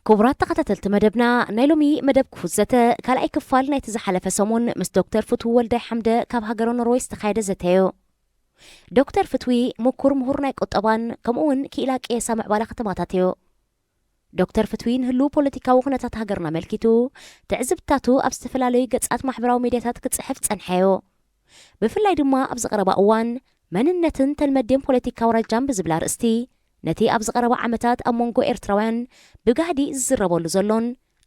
ክቡራት ተኸታተልቲ መደብና፣ ናይ ሎሚ መደብ ክፉት ዘተ ካልኣይ ክፋል ናይቲ ዝሓለፈ ሰሙን ምስ ዶክተር ፍትዊ ወልዳይ ሓምደ ካብ ሃገረ ኖርወይ ዝተኻየደ ዘተ እዩ። ዶክተር ፍትዊ ምኩር ምሁር ናይ ቁጠባን ከምኡ እውን ክኢላ ቅየሳ ምዕባላ ከተማታት እዩ። ዶክተር ፍትዊ ንህሉ ፖለቲካዊ ኩነታት ሃገርና ኣመልኪቱ ትዕዝብትታቱ ኣብ ዝተፈላለዩ ገጻት ማሕበራዊ ሜድያታት ክጽሕፍ ጸንሐ እዩ። ብፍላይ ድማ ኣብዚ ቀረባ እዋን መንነትን ተልመዴን ፖለቲካ ኣውራጃን ብዝብል ኣርእስቲ ነቲ ኣብዚ ቀረባ ዓመታት ኣብ መንጎ ኤርትራውያን ብጋህዲ ዝዝረበሉ ዘሎን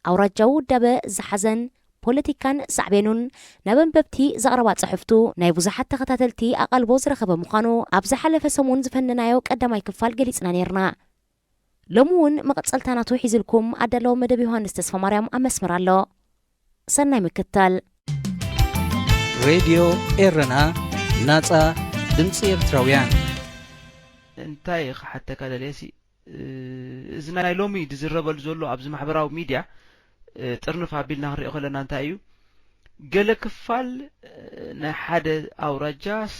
ኣውራጃዊ ውዳበ ዝሓዘን ፖለቲካን ሳዕቤኑን ናብ ኣንበብቲ ዘቕረባ ጽሕፍቱ ናይ ብዙሓት ተኸታተልቲ ኣቓልቦ ዝረኸበ ምዃኑ ኣብ ዝሓለፈ ሰሙን ዝፈነናዮ ቀዳማይ ክፋል ገሊጽና ነይርና። ሎሚ እውን መቐጸልታ ናቱ ሒዝልኩም ኣዳለዎ መደብ ዮሃንስ ተስፋ ማርያም ኣብ መስመር ኣሎ። ሰናይ ምክታል። ሬድዮ ኤረና፣ ናጻ ድምጺ ኤርትራውያን። እንታይ ክሓተካ ደልየሲ፣ እዚ ናይ ሎሚ ዝዝረበሉ ዘሎ ኣብዚ ማሕበራዊ ሚድያ ጥርንፍ ኣቢልና ክንሪኦ ከለና እንታይ እዩ፣ ገለ ክፋል ናይ ሓደ ኣውራጃስ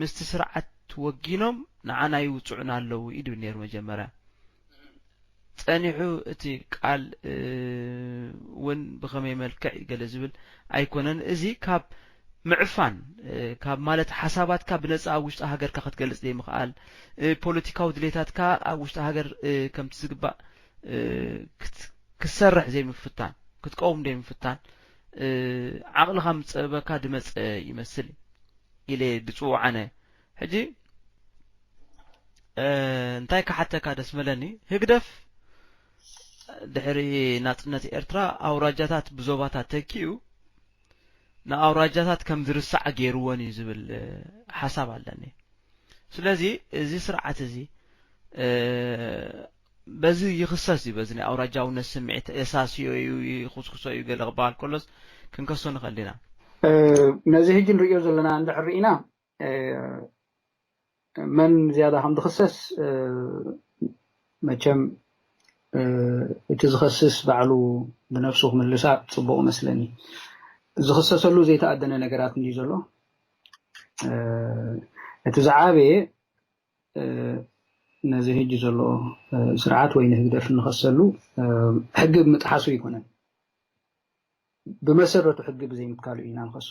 ምስቲ ስርዓት ወጊኖም ንዓና ይውፅዑና ኣለዉ ኢሉ ነይሩ መጀመርያ። ጸኒሑ እቲ ቃል እውን ብኸመይ መልክዕ እዩ ገለ ዝብል ኣይኮነን። እዚ ካብ ምዕፋን ካብ ማለት ሓሳባትካ ብነጻ ኣብ ውሽጢ ሃገርካ ክትገልጽ ዘይምኽኣል፣ ፖለቲካዊ ድሌታትካ ኣብ ውሽጢ ሃገር ከምቲ ዝግባእ ክትሰርሕ ዘይምፍታን፣ ክትቀውም ዘይምፍታን፣ ዓቕልኻ ምስ ጸበበካ ዝመጸ ይመስል ኢለ ዝጽውዖ ኣነ። ሕጂ እንታይ ክሓተካ ደስ መለኒ፣ ህግደፍ ድሕሪ ናጽነት ኤርትራ ኣውራጃታት ብዞባታት ተኪኡ ንኣውራጃታት ከም ዝርሳዕ ገይርወን እዩ ዝብል ሓሳብ ኣለኒ። ስለዚ እዚ ስርዓት እዚ በዚ ይኽሰስ እዩ፣ በዚ ናይ ኣውራጃውነት ስምዒት የሳስዮ እዩ፣ ይኹስኩሶ እዩ ገለ ክበሃል ከሎስ ክንከሶ ንኽእል ኢና። ነዚ ሕጂ ንርእዮ ዘለና እንድሕር ርኢና መን ዝያዳ ከም ዝኽሰስ መቸም እቲ ዝኸስስ ባዕሉ ብነፍሱ ክምልሳ ጽቡቕ መስለኒ። ዝኽሰሰሉ ዘይተኣደነ ነገራት እንዲ ዘሎ እቲ ዝዓበየ ነዚ ሕጂ ዘሎ ስርዓት ወይ ንህግደፍ እንኸሰሉ ሕጊ ብምጥሓሱ ኣይኮነን። ብመሰረቱ ሕጊ ብዘይምትካሉ ኢና ንኸሶ።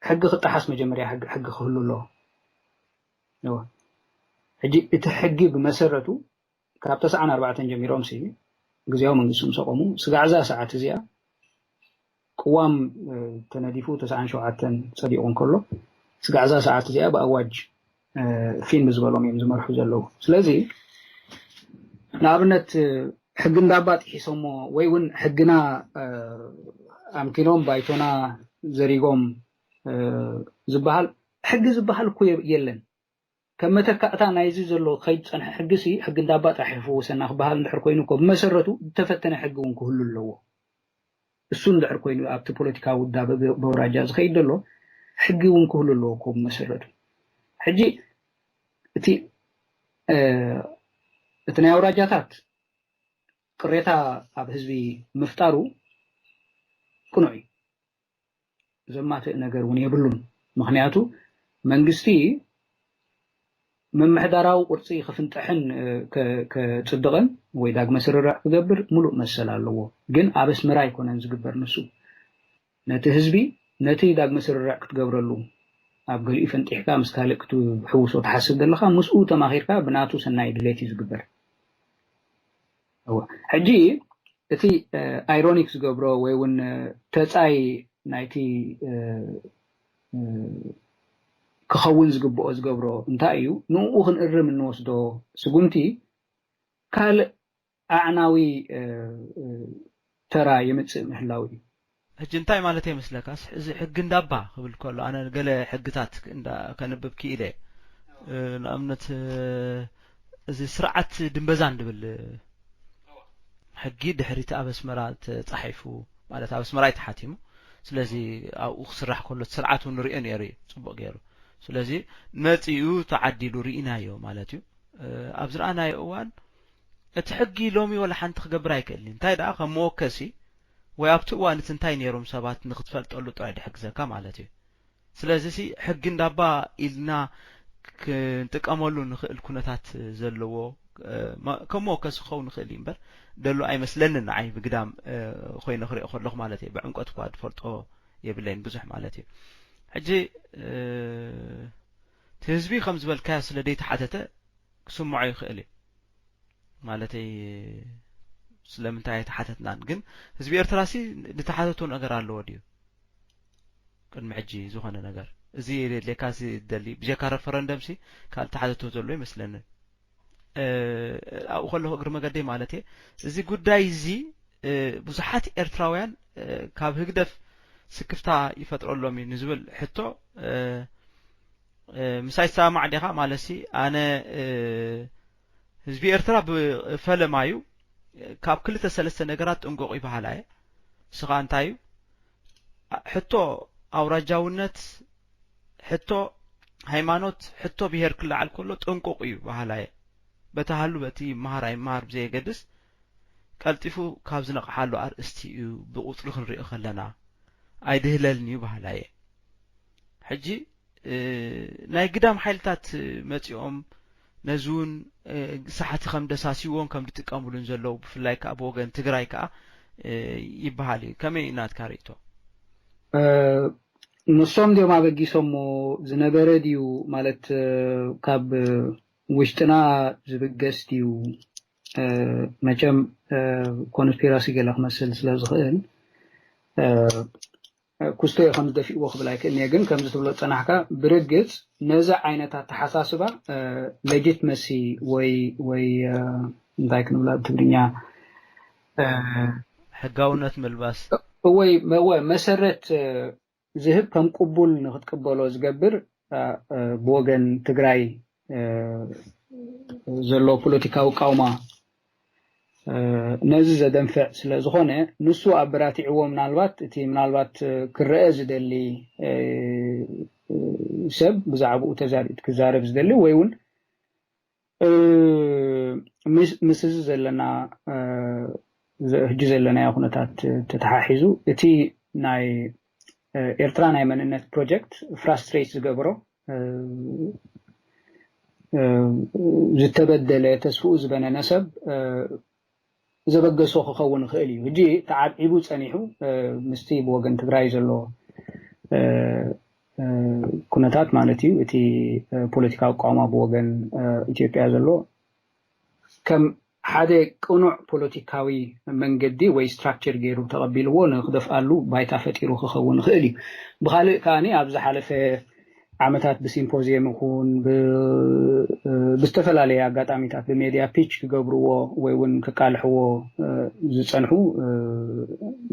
ሕጊ ክጠሓስ መጀመርያ ሕጊ ክህሉ ኣለዎ። ሕጂ እቲ ሕጊ ብመሰረቱ ካብ ተስዓን ኣርባዕተን ጀሚሮም ሲ ግዜያዊ መንግስቲ ምስ ኣቆሙ ስጋዕ እዛ ሰዓት እዚኣ ቅዋም ተነዲፉ ተስዓን ሸውዓተን ጸዲቑ እንከሎ ስጋዕ እዛ ሰዓት እዚኣ ብኣዋጅ ፊልም ዝበሎም እዮም ዝመርሑ ዘለዉ። ስለዚ ንኣብነት ሕጊ እንዳባ ጥሒሶሞ ወይ እውን ሕግና ኣምኪኖም ባይቶና ዘሪጎም ዝበሃል ሕጊ ዝበሃል እኮ የለን። ከም መተካእታ ናይዚ ዘሎ ከይድ ዝጸንሐ ሕጊ ሲ ሕጊ እንዳባ ጥራሕ ይፍውሰና ክበሃል እንድሕር ኮይኑ እኮ ብመሰረቱ ዝተፈተነ ሕጊ እውን ክህሉ ኣለዎ። እሱ እንድሕር ኮይኑ ኣብቲ ፖለቲካዊ ውዳበ በውራጃ ዝኸይድ ዘሎ ሕጊ እውን ክህሉ ኣለዎ እኮ ብመሰረቱ። ሕጂ እቲ እቲ ናይ ኣውራጃታት ቅሬታ ኣብ ህዝቢ ምፍጣሩ ቅኑዕ እዩ። ዘማትእ ነገር እውን የብሉን። ምኽንያቱ መንግስቲ ምምሕዳራዊ ቅርፂ ክፍንጠሕን ከፅድቕን ወይ ዳግመ ስርርዕ ክገብር ሙሉእ መሰል ኣለዎ። ግን ኣብ ኣስመራ ኣይኮነን ዝግበር ንሱ። ነቲ ህዝቢ ነቲ ዳግመ ስርርዕ ክትገብረሉ ኣብ ገሊኡ ፈንጢሕካ ምስ ካልእ ክትሕውሶ ትሓስብ ዘለኻ ምስኡ ተማኺርካ ብናቱ ሰናይ ድሌት እዩ ዝግበር። ሕጂ እቲ ኣይሮኒክ ዝገብሮ ወይ እውን ተፃይ ናይቲ ክኸውን ዝግብኦ ዝገብሮ እንታይ እዩ? ንኡ ክንእርም እንወስዶ ስጉምቲ ካልእ ኣዕናዊ ተራ የምፅእ ምህላው እዩ። ሕጂ እንታይ ማለት የመስለካስ? እዚ ሕጊ እንዳባ ክብል ከሎ ኣነ ገለ ሕግታት እንዳ ከንብብ ክኢለ ንኣብነት እዚ ስርዓት ድንበዛን ድብል ሕጊ ድሕሪቲ ኣብ ኣስመራ ተፃሒፉ ማለት ኣብ ኣስመራ እዩ ተሓቲሙ። ስለዚ ኣብኡ ክስራሕ ከሎ ስርዓት እውን ንሪኦ ነይሩ እዩ ፅቡቅ ገይሩ። ስለዚ መፂኡ ተዓዲሉ ርኢናዮ ማለት እዩ። ኣብ ዝረኣናዮ እዋን እቲ ሕጊ ሎሚ ወላ ሓንቲ ክገብር ኣይክእልን። እንታይ ደኣ ከም መወከሲ ወይ ኣብቲ እዋን እቲ እንታይ ነይሮም ሰባት ንክትፈልጠሉ ጥራይ ድሕግዘካ ማለት እዩ። ስለዚ ሲ ሕጊ እንዳባ ኢልና ክንጥቀመሉ ንኽእል ኩነታት ዘለዎ ከም መወከሲ ክኸውን ይኽእል እዩ እምበር ደሎ ኣይመስለንን። ንዓይ ብግዳም ኮይነ ክሪኦ ከለኹ ማለት እየ። ብዕምቀት እኳ ዝፈልጦ የብለይን ብዙሕ ማለት እዩ። ሕጂ እቲ ህዝቢ ከም ዝበልካዮ ስለ ዘይተሓተተ ክስምዖ ይኽእል እዩ። ማለተይ ስለምንታይ ኣይተሓተትናን? ግን ህዝቢ ኤርትራ ሲ ዝተሓተቶ ነገር ኣለዎ ድዩ? ቅድሚ ሕጂ ዝኾነ ነገር እዚ የድልየካ ሲ ደሊ ብጀካ ረፈረንደም ሲ ካልእ ተሓተቶ ዘሎ ይመስለኒ። ኣብኡ ከለኹ እግሪ መገደይ ማለት እየ፣ እዚ ጉዳይ እዚ ብዙሓት ኤርትራውያን ካብ ህግደፍ ስክፍታ ይፈጥረሎም እዩ ንዝብል ሕቶ ምሳይ ትሰማማዕ ዲኻ? ማለት ሲ ኣነ ህዝቢ ኤርትራ ብፈለማዩ ካብ ክልተ ሰለስተ ነገራት ጥንቁቕ ይበሃላ እየ። ንስኻ እንታይ እዩ ሕቶ ኣውራጃውነት፣ ሕቶ ሃይማኖት፣ ሕቶ ብሄር ክለዓል ከሎ ጥንቁቕ እዩ በሃላ እየ። በቲ ሃሉ በቲ ይመሃር ኣይመሃር ብዘየገድስ ቀልጢፉ ካብ ዝነቕሓሉ ኣርእስቲ እዩ። ብቁፅሪ ክንሪኦ ከለና ኣይድህለልን እዩ በሃላ እየ። ሕጂ ናይ ግዳም ሓይልታት መፂኦም ነዚ እውን ሳሕቲ ከም ደሳሲዎን ከም ዝጥቀምሉን ዘለዉ ብፍላይ ከዓ ብወገን ትግራይ ከዓ ይበሃል እዩ። ከመይ እዩ ናትካ ርእቶ? ንሶም ድዮም ኣበጊሶሞ ዝነበረ ድዩ ማለት ካብ ውሽጥና ዝብገስ ድዩ? መቸም ኮንስፒራሲ ገለ ክመስል ስለ ዝኽእል ኩስቶ እየ ከም ዝደፊእዎ ክብል ኣይክእልን እየ። ግን ከምዚ ትብሎ ዝጸናሕካ ብርግጽ ነዚ ዓይነት ኣተሓሳስባ ሌጂትመሲ ወይ ወይ እንታይ ክንብላ ብትግርኛ ሕጋውነት ምልባስ ወይ ወይ መሰረት ዝህብ ከም ቅቡል ንክትቅበሎ ዝገብር ብወገን ትግራይ ዘሎ ፖለቲካዊ ቃውማ ነዚ ዘደንፍዕ ስለ ዝኾነ ንሱ ኣበራቲዕዎ ምናልባት እቲ ምናልባት ክረአ ዝደሊ ሰብ ብዛዕባኡ ተዛሪ ክዛረብ ዝደሊ ወይ እውን ምስ እዚ ዘለና ሕጂ ዘለናዮ ኩነታት ተተሓሒዙ እቲ ናይ ኤርትራ ናይ መንነት ፕሮጀክት ፍራስትሬት ዝገብሮ ዝተበደለ ተስፍኡ ዝበነነ ሰብ ዘበገሶ ክኸውን ይኽእል እዩ። ሕጂ ተዓብዒቡ ጸኒሑ ምስቲ ብወገን ትግራይ ዘሎ ኩነታት ማለት እዩ እቲ ፖለቲካዊ ኣቋውማ ብወገን ኢትዮጵያ ዘሎ ከም ሓደ ቅኑዕ ፖለቲካዊ መንገዲ ወይ ስትራክቸር ገይሩ ተቐቢልዎ ንክደፍኣሉ ባይታ ፈጢሩ ክኸውን ይኽእል እዩ። ብኻልእ ከኣ ኣብ ዝሓለፈ ዓመታት ብሲምፖዚየም ይኹን ብዝተፈላለየ ኣጋጣሚታት ብሜድያ ፒች ክገብርዎ ወይ እውን ክቃልሕዎ ዝፀንሑ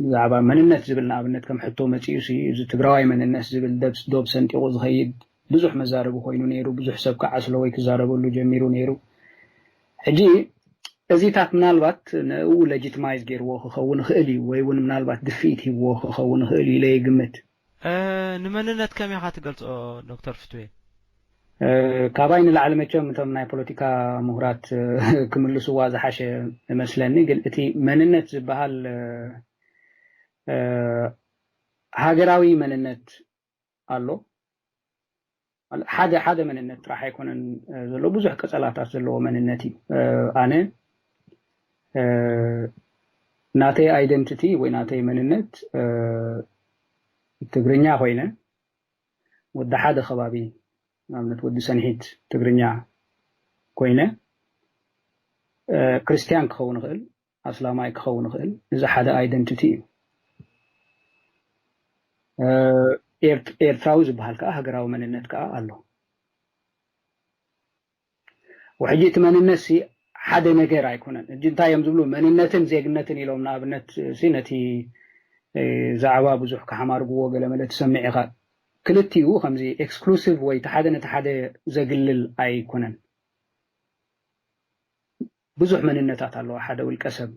ብዛዕባ መንነት ዝብል ንኣብነት ከም ሕቶ መፂኡ እዚ ትግራዋይ መንነት ዝብል ዶብ ሰንጢቑ ዝኸይድ ብዙሕ መዛረቢ ኮይኑ ነይሩ። ብዙሕ ሰብ ከዓ ስለ ወይ ክዛረበሉ ጀሚሩ ነይሩ። ሕጂ እዚታት ምናልባት ንኡ ሌጂትማይዝ ገይርዎ ክኸውን ይኽእል እዩ ወይ እውን ምናልባት ድፍኢት ሂብዎ ክኸውን ይኽእል እዩ ኢለ ይግምት። ንመንነት ከመይ ኢኻ ትገልጾ ዶክተር ፍትዌ? ካባይ ንላዕሊ መቸም እቶም ናይ ፖለቲካ ምሁራት ክምልስዋ ዝሓሸ እመስለኒ። ግን እቲ መንነት ዝበሃል ሃገራዊ መንነት ኣሎ። ሓደ ሓደ መንነት ጥራሕ ኣይኮነን ዘሎ፣ ብዙሕ ቀጸላታት ዘለዎ መንነት እዩ። ኣነ ናተይ ኣይደንቲቲ ወይ ናተይ መንነት ትግርኛ ኮይነ ወዲ ሓደ ከባቢ ንኣብነት ወዲ ሰንሒት ትግርኛ ኮይነ ክርስትያን ክኸውን ይኽእል፣ ኣስላማይ ክኸውን ይኽእል። እዚ ሓደ ኣይደንቲቲ እዩ። ኤርትራዊ ዝበሃል ከዓ ሃገራዊ መንነት ከዓ ኣሎ። ወሕጂ እቲ መንነት ሲ ሓደ ነገር ኣይኮነን። እጂ እንታይ እዮም ዝብሉ መንነትን ዜግነትን ኢሎም ንኣብነት ሲ ነቲ ዛዕባ ብዙሕ ክሓማርግዎ ገለመለ ትሰምዕ ኢኻ። ክልቲኡ ከምዚ ኤክስክሉሲቭ ወይ እቲ ሓደ ነቲ ሓደ ዘግልል ኣይኮነን። ብዙሕ መንነታት ኣለዋ ሓደ ውልቀ ሰብ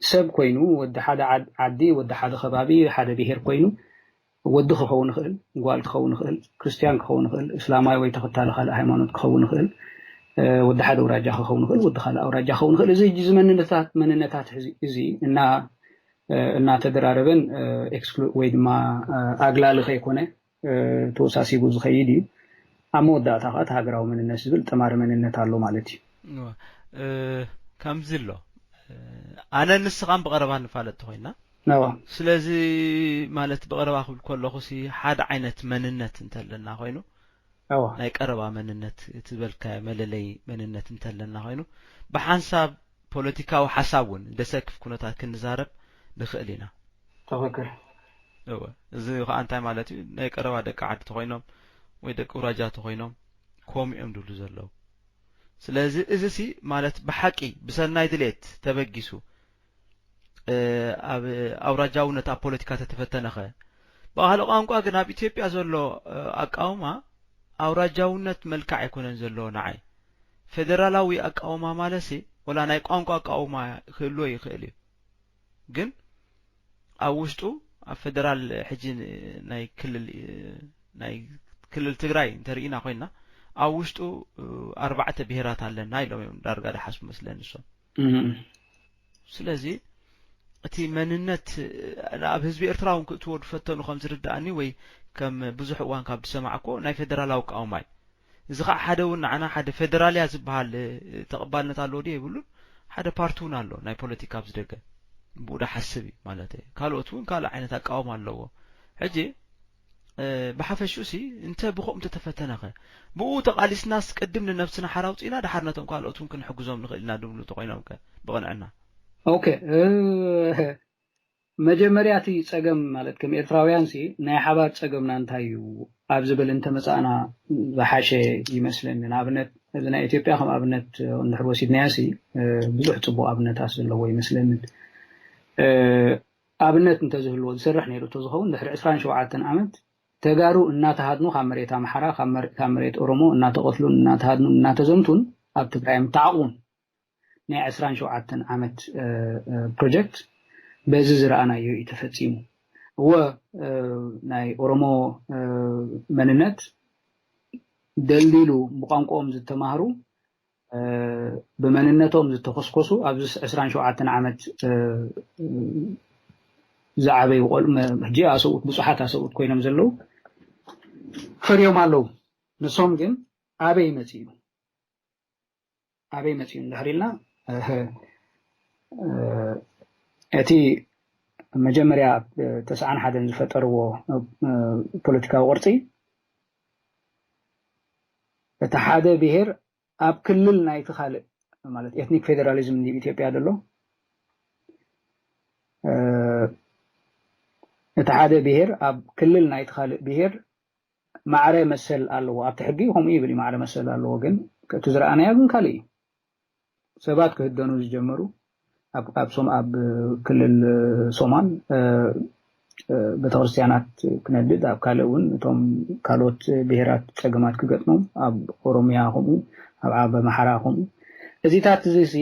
ሰብ ኮይኑ ወዲ ሓደ ዓዲ ወዲ ሓደ ከባቢ ሓደ ብሄር ኮይኑ ወዲ ክኸውን ይኽእል፣ ጓል ክኸውን ይኽእል፣ ክርስትያን ክኸውን ይኽእል፣ እስላማዊ ወይ ተኸታሊ ካልእ ሃይማኖት ክኸውን ይኽእል፣ ወዲ ሓደ ኣውራጃ ክኸውን ይኽእል፣ ወዲ ካልእ ኣውራጃ ክኸውን ይኽእል። እዚ ሕጂ እዚ መንነታት መንነታት እዚ እና እናተደራረበን ኤክስክሉ ወይ ድማ ኣግላሊ ከይኮነ ተወሳሲቡ ዝኸይድ እዩ። ኣብ መወዳእታ ከዓ እቲ ሃገራዊ መንነት ዝብል ጠማሪ መንነት ኣሎ ማለት እዩ። ከምዚ ኣሎ። ኣነ ንስኻን ብቐረባ ንፋለጥ ተኮይና። ስለዚ ማለት ብቐረባ ክብል ከለኹ ሓደ ዓይነት መንነት እንተለና ኮይኑ ናይ ቀረባ መንነት ትበልካ መለለይ መንነት እንተለና ኮይኑ ብሓንሳብ ፖለቲካዊ ሓሳብ እውን ደሰክፍ ኩነታት ክንዛረብ ንኽእል ኢና። ትኽክል። እወ፣ እዚ ከዓ እንታይ ማለት እዩ? ናይ ቀረባ ደቂ ዓዲ ተኮይኖም ወይ ደቂ ውራጃ ተኮይኖም ኮም እዮም ድብሉ ዘለዉ። ስለዚ እዚ ሲ ማለት ብሓቂ ብሰናይ ድሌት ተበጊሱ ኣብ ኣውራጃውነት ኣብ ፖለቲካ ተተፈተነኸ? ብካልእ ቋንቋ ግን ኣብ ኢትዮጵያ ዘሎ ኣቃውማ ኣውራጃውነት መልክዕ ኣይኮነን ዘለዎ ንዓይ። ፌደራላዊ ኣቃውማ ማለትሲ ወላ ናይ ቋንቋ ኣቃውማ ክህልዎ ይኽእል እዩ። ግን ኣብ ውሽጡ ኣብ ፌደራል ሕጂ ናይ ክልል ናይ ክልል ትግራይ እንተርኢና ኮይና ኣብ ውሽጡ ኣርባዕተ ብሄራት ኣለና ኢሎም እዮም ዳርጋ ድሓስቡ መስለኒ እሶም። ስለዚ እቲ መንነት ኣብ ህዝቢ ኤርትራ እውን ክእትዎ ዝፈተኑ ከም ዝርዳእኒ ወይ ከም ብዙሕ እዋን ካብ ዝሰማዕኮ ናይ ፌደራላዊ ቃውማይ እዚ ከዓ ሓደ እውን ንዓና ሓደ ፌደራልያ ዝበሃል ተቐባልነት ኣለዎ ድዩ የብሉን ሓደ ፓርቲ እውን ኣሎ ናይ ፖለቲካ ኣብዚ ደገ ብኡ ሓስብ እዩ ማለት ካልኦት እውን ካልእ ዓይነት ኣቃውማ ኣለዎ ሕጂ ብሓፈሽኡ ሲ እንተ ብኸምኡ እንተተፈተነኸ ብኡ ተቓሊስናስ ቅድም ንነብስና ሓራ ኣውፂእና ድሓር ነቶም ካልኦት እውን ክንሕግዞም ንኽእል ኢና ድብሉ እንተኮይኖም ከ ብቕንዕና ኦኬ መጀመርያ እቲ ፀገም ማለት ከም ኤርትራውያን ሲ ናይ ሓባር ፀገምና እንታይ እዩ ኣብ ዝብል እንተመፃእና ዝሓሸ ይመስለኒ ንኣብነት እዚ ናይ ኢትዮጵያ ከም ኣብነት እንድሕር ወሲድናያ ሲ ብዙሕ ፅቡቅ ኣብነታት ዘለዎ ይመስለኒ ኣብነት እንተዝህልዎ ዝሰርሕ ነይሩ እንተዝኸውን ድሕሪ ዕስራን ሸውዓተን ዓመት ተጋሩ እናተሃድኑ ካብ መሬት ኣምሓራ ካብ መሬት ኦሮሞ እናተቐትሉን እናተሃድኑን እናተዘምቱን ኣብ ትግራይ ምተዓቑን ናይ ዕስራን ሸውዓተን ዓመት ፕሮጀክት በዚ ዝረኣናዮ እዩ ተፈፂሙ እወ ናይ ኦሮሞ መንነት ደልዲሉ ብቋንቋኦም ዝተማህሩ ብመንነቶም ዝተኮስኮሱ ኣብዚ ዕስራን ሸውዓተን ዓመት ዝዓበዩ ቆልዑ ሕጂ ኣሰብኡት ብዙሓት ኣሰብኡት ኮይኖም ዘለዉ ፈርዮም ኣለዉ ንሶም ግን ኣበይ መፅኡ ኣበይ መፅኡ እንድሕር ኢልና እቲ መጀመርያ ተስዓን ሓደን ዝፈጠርዎ ፖለቲካዊ ቅርፂ እቲ ሓደ ብሄር ኣብ ክልል ናይቲ ካልእ ማለት ኤትኒክ ፌደራሊዝም እንዲ ኢትዮጵያ ዘሎ እቲ ሓደ ብሄር ኣብ ክልል ናይቲ ካልእ ብሄር ማዕረ መሰል ኣለዎ ኣብቲ ሕጊ ከምኡ ይብል ማዕረ መሰል ኣለዎ ግን እቲ ዝረኣናዮ ግን ካልእ እዩ ሰባት ክህደኑ ዝጀመሩ ኣብ ሶም ኣብ ክልል ሶማል ቤተክርስትያናት ክነድድ ኣብ ካልእ እውን እቶም ካልኦት ብሄራት ፀገማት ክገጥሞም ኣብ ኦሮሚያ ከምኡ ኣብ ዓበ መሓራ ከምኡ እዚታት እዚ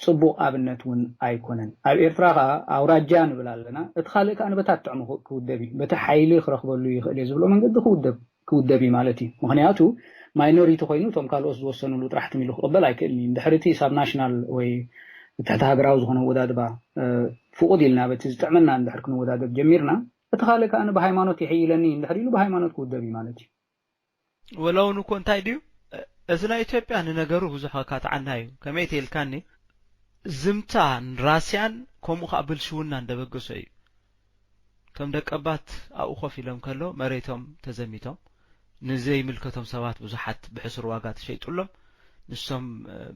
ፅቡቕ ኣብነት እውን ኣይኮነን። ኣብ ኤርትራ ከኣ ኣውራጃ ንብል ኣለና፣ እቲ ካልእ ከኣ በታ ትጥዕሞ ክውደብ እዩ። በቲ ሓይሊ ክረኽበሉ ይኽእል እየ ዝብሎ መንገዲ ክውደብ ክውደብ እዩ ማለት እዩ። ምኽንያቱ ማይኖሪቲ ኮይኑ እቶም ካልኦት ዝወሰንሉ ጥራሕ ትም ኢሉ ክቕበል ኣይክእልን እዩ። እንድሕር እቲ ሳብ ናሽናል ወይ ትሕቲ ሃገራዊ ዝኾነ ኣወዳድባ ፍቑድ ኢልና በቲ ዝጥዕመና እንድሕር ክንወዳደብ ጀሚርና፣ እቲ ካልእ ከኣ ብሃይማኖት ይሕይለኒ እንድሕር ኢሉ ብሃይማኖት ክውደብ እዩ ማለት እዩ። ወላ እውን እኮ እንታይ ድዩ እቲ ናይ ኢትዮጵያ ንነገሩ ብዙሕ ከካትዓና እዩ ከመይ ተይልካኒ ዝምታን ራስያን ከምኡ ከዓ ብልሽውና እንደበገሶ እዩ እቶም ደቀባት ኣብኡ ኮፍ ኢሎም ከሎ መሬቶም ተዘሚቶም ንዘይምልከቶም ሰባት ብዙሓት ብሕሱር ዋጋ ተሸይጡሎም ንሶም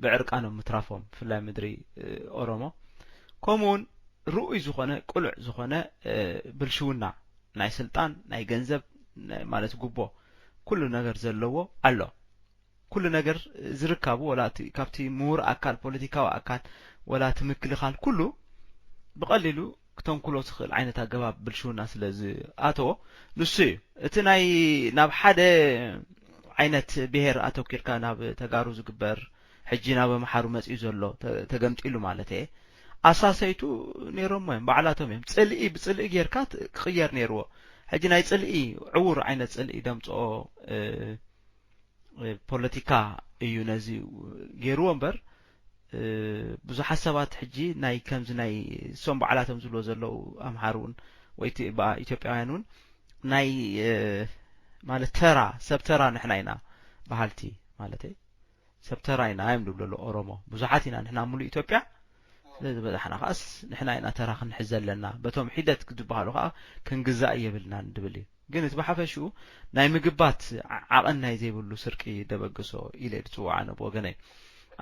ብዕርቃኖም ምትራፎም ብፍላይ ምድሪ ኦሮሞ ከምኡውን ርኡይ ዝኾነ ቅሉዕ ዝኾነ ብልሽውና ናይ ስልጣን ናይ ገንዘብ ማለት ጉቦ ኩሉ ነገር ዘለዎ ኣሎ ኩሉ ነገር ዝርካቡ ወላ ካብቲ ምሁር ኣካል ፖለቲካዊ ኣካል ወላ እቲ ምክልኻል ኩሉ ብቐሊሉ ክተንኩሎ ትኽእል ዓይነት ኣገባብ ብልሽውና ስለ ዝኣተዎ ንሱ እዩ እቲ ናይ ናብ ሓደ ዓይነት ብሄር ኣተኪርካ ናብ ተጋሩ ዝግበር ሕጂ ናብ ኣምሓሩ መፅኡ ዘሎ ተገምጢሉ ማለት እየ ኣሳሰይቱ ነይሮሞ እዮም ባዕላቶም እዮም ፅልኢ ብፅልኢ ጌርካ ክቕየር ነይርዎ ሕጂ ናይ ፅልኢ ዕውር ዓይነት ፅልኢ ደምፅኦ ፖለቲካ እዩ ነዚ ገይርዎ እምበር ብዙሓት ሰባት ሕጂ ናይ ከምዚ ናይ እሶም ባዕላቶም ዝብሎ ዘለዉ ኣምሃር እውን ወይ ኢትዮጵያውያን እውን ናይ ማለት ተራ ሰብ ተራ ንሕና ኢና በሃልቲ ማለት ሰብ ተራ ኢና እዮም ዝብሉ ኣለዉ ኦሮሞ። ብዙሓት ኢና ንሕና ኣብ ሙሉእ ኢትዮጵያ። ስለዚ በዛሕና ከኣስ ንሕና ኢና ተራ ክንሕዝ ዘለና። በቶም ሒደት ዝበሃሉ ከኣ ክንግዛእ የብልናን ዝብል እዩ። ግን እቲ ብሓፈሽኡ ናይ ምግባት ዓ- ዓቐን ናይ ዘይብሉ ስርቂ ደበግሶ ኢለ ድጽውዓ ነብ ወገነይ።